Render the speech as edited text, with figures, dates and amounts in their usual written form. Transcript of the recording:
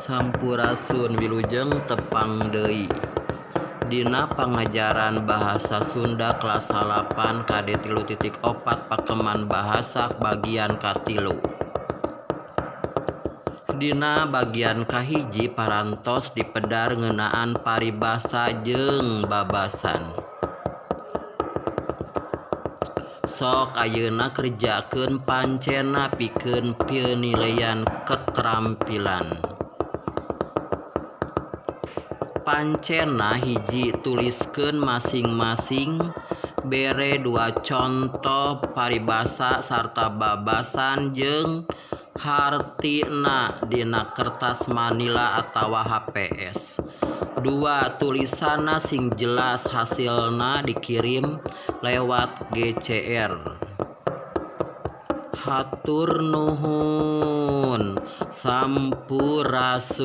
Sampurasun, wilujeng tepang deui. Dina pangajaran Bahasa Sunda kelas 8 KD 3.4 Pakeman Bahasa bagian katilu. Dina bagian kahiji parantos dipedar ngeunaan paribasa jeung babasan. Sok ayeuna kerjakeun pancena pikeun penilaian keterampilan. Pancena hiji tuliskeun masing-masing bere dua conto paribasa sarta babasan jeung hartina dina kertas manila atawa HPS. 2 tulisanna sing jelas hasilna dikirim lewat GCR. Hatur nuhun. Sampurasun.